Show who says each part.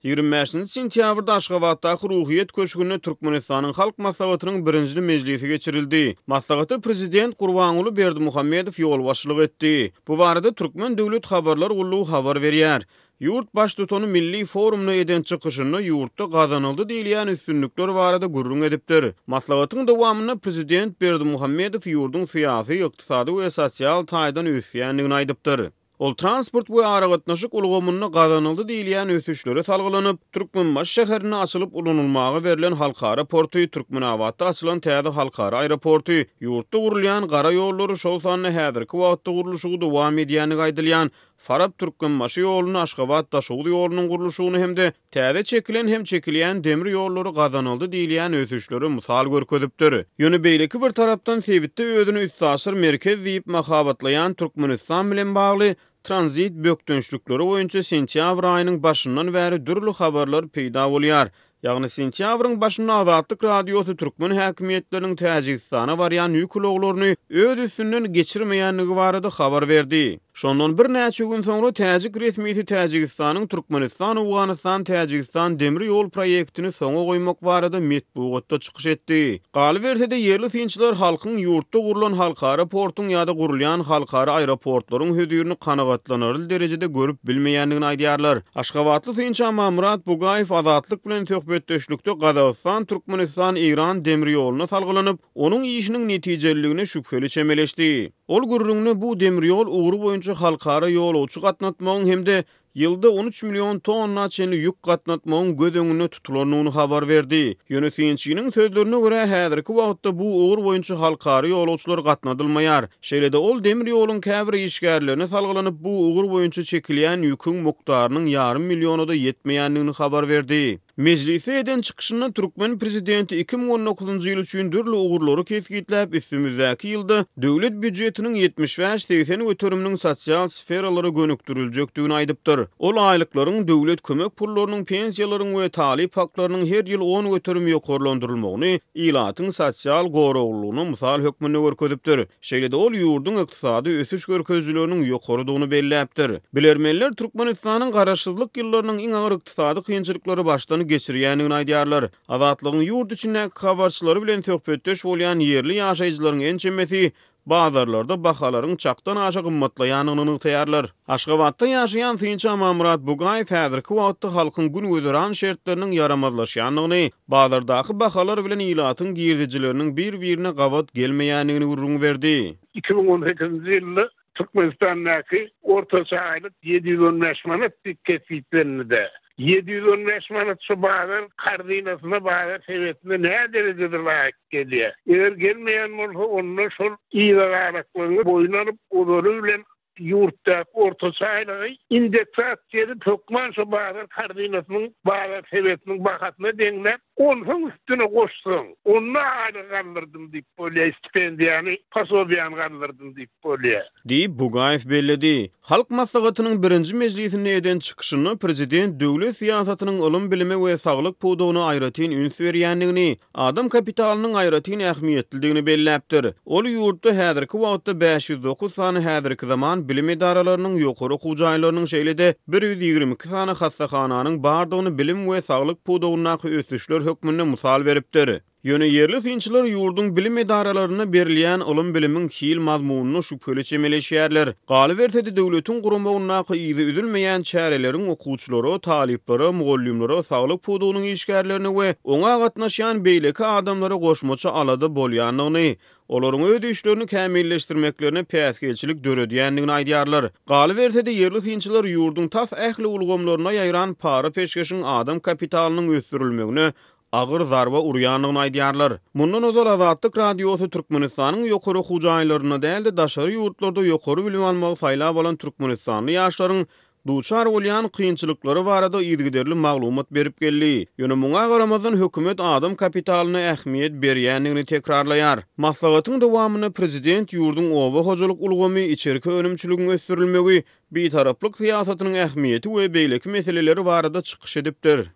Speaker 1: 25-nji sentýabrda Aşgabatdaky Ruhyýet köşgünde Türkmenistanyň Halk Maslahatynyň birinji mejlisi geçirildi. Maslahata Prezident Gurbanguly Berdimuhamedow ýolbaşçylyk etdi. Bu barada Türkmen döwlet habarlar gullugy habar berýär. Ýurt Baştutany milli forumda eden çykyşynda ýurtda gazanyldy diýilýän üstünlikler barada gürrüň edipdir. Maslahatyň dowamynda Prezident Berdimuhamedow ýurduň syýasy, ykdysady we sosial taýdan ösýändigini aýdypdyr. Ol transport we aragatnaşyk ulgamynda gazanyldy diýilýän ösüşlere salgylanyp, Türkmenbaşy şäherinde açylyp ulanylmaga berlen halkara porty, Türkmenabatda açylan täze halkara aeroporty, ýurtda gurulýan gara ýollary, şol sanda häzirki wagtda gurluşygy dowam edýändigi aýdylýan Farap-Türkmenbaşy ýoluny, Aşgabat-Daşoguz ýolunyň gurluşygyny hem-de Täze çekilen hem çekilýän demir ýollary gazanyldy diýilýän ösüşlere mysal görkezipdir. Ýöne beýleki bir tarapdan sebitde özüni üstaşyr merkez diýip mahabatlaýan Türkmenistan bilen bagly tranzit bökdençlikleri boýunça sentýabr aýynyň başyndan bäri dürli habarlar peýda bolýar. Ýagny sentýabryň başynda Azatlyk Radiosy türkmen häkimiýetleriniň Täjigistana barýan ýük ulaglaryny öz üstünden geçirmeýändigi barada habar berdi. Şondan birnäçe gün soňra täjik resmisi Täjigistanyň Türkmenistan-Owganystan-Täjigistan demir ýol proýektini soňa goýmak barada metbugatda çykyş etdi. Galyberse-de, ýerli synçylar halkyň ýurtda gurlan halkara portuň ýa-da gurulýan halkara aeroportlaryň hözirini kanagatlanarly derejede görüp bilmeýändigini aýdýarlar. Aşgabatly synçy Amanmyrat Bugaýew Azatlyk bilen söhbetdeşlikde Gazagystan-Türkmenistan-Eýran demir ýoluna salgylanyp, onuň işiniň netijeliligine şübheli çemeleşdi. Ol gürrüňine bu demir ýol ugry boýunça halkara ýolagçy gatnatmagyň hem-de ýylda 13 million tonna çenli ýük gatnatmagyň göz öňünde tutulandygyny habar berdi. Ýöne synçynyň sözlerine görä, häzirki wagtda bu ugur boýunça halkara ýolagçylar gatnadylmaýar. Şeýle-de ol demir ýoluň käbir işgärlerine salgylanyp, bu ugur boýunça çekilýän ýüküň mukdarynyň ýarym milliona-da ýetmeýändigini habar berdi. Mejlisde eden çykyşynda türkmen prezidenti 2019-njy ýyl üçin dürli ugurlary kesgitläp, üstümizdäki ýylda döwlet býujetiniň 75-80 göteriminiň sosial sferalara gönükdiriljekdigini aýdypdyr. Ol aýlyklaryň, döwlet kömek pullarynyň, pensiýalaryň we talyp haklarynyň her ýyl 10% ýokarlandyrylmagyny ilatyň sosial goraglylygyna mysal hökmünde görkezipdir. Şeýle-de ol ýurduň ykdysady ösüş görkezijileriniň ýokarydygyny belläpdir. Bilermenler Türkmenistanyň garaşsyzlyk ýyllarynyň iň agyr ykdysady kynçylyklary başdan geçirýändigini aýdýarlar. Azatlygyň ýurt içindäki habarçylary bilen söhbetdeş bolýan ýerli ýaşaýjylaryň ençemesi bazarlarda bahalaryň çakdan aşa gymmatlaýandygyny nygtaýarlar. Aşgabatda ýaşaýan synçy Amanmyrat Bugaýew häzirki wagtda halkyň gün-güzeran şertleriniň ýaramazlaşýandygyny, bazardaky bahalar bilen ilatyň girdejileriniň bir-birine gabat gelmeýändigini gürrüň berdi.
Speaker 2: 2018-nji ýylda Türkmenistandaky ortaça aýlyk 715 manat diýip kesgitlenildi. 715 manat şu bazar korzinasyna, bazar sebetine näderejede laýyk gelýär? Eger gelmeýän bolsa, onda şol yzagalaklygyňy boýun alyp, ozaly bilen Ýurtdaky ortaça aýlygy indeksasiýa edip, hökman şo bazar korzinasynyň, bazar sebetiniň bahasyna deňläp, onsoň üstüne goşsaň, onda aýlygy galdyrdym diýip bolýar, stipendiýany, posobiýany galdyrdym diýip bolýar.
Speaker 1: Diýip, Bugaýew belledi. Halk Maslahatynyň birinji mejlisinde eden çykyşynda prezident döwlet syýasatynyň ylym-bilime we saglyk pudagyna aýratyn üns berýändigini, Adam kapitalynyň aýratyn ähmiýetlidigini belläpdir. Ol ýurtda häzirki wagtda 509 sany häzirki zaman bilim edaralarynyň, ýokary okuw jaýlarynyň, şeýle-de 122 sany hassahananyň bardygyny bilim we saglyk pudagyndaky ösüşler hökmünde mysal beripdir. Ýöne ýerli synçylar ýurduň bilim edaralarynda berilýän ylym-bilimiň hil mazmunyna şübheli çemeleşýärler. Galyberse-de, döwletiň guramagyndaky yzy üzülmeýän çäreleriň okuwçylara, talyplara, mugallymlara, saglyk pudagynyň işgärlerine we oňa gatnaşýan beýleki adamlara goşmaça alada bolýandygyny, olaryň öz işlerini kämilleşdirmeklerine päsgelçilik döredýändigini aýdýarlar. Galyberse-de, ýerli synçylar ýurduň tas ähli ulgamlaryna ýaýran para-peşgeşiň adam kapitalynyň ösdürilmegine agyr zarba urýandygyny aýdýarlar. Mundan ozal Azatlyk Radiosy Türkmenistanyň ýokary okuw jaýlarynda däl-de, daşary ýurtlarda ýokary bilim almagy saýlap alan türkmenistanly ýaşlaryň duçar bolýan kynçylyklary barada yzygiderli maglumat berip geldi. Ýöne muňa garamazdan, hökümet adam kapitalyna ähmiýet berýändigini tekrarlaýar. Maslahatyň dowamynda prezident ýurduň oba hojalyk ulgamy, içerki önümçiligiň ösdürilmegi, bitaraplyk syýasatynyň ähmiýeti we beýleki meseleleri barada çykyş edipdir.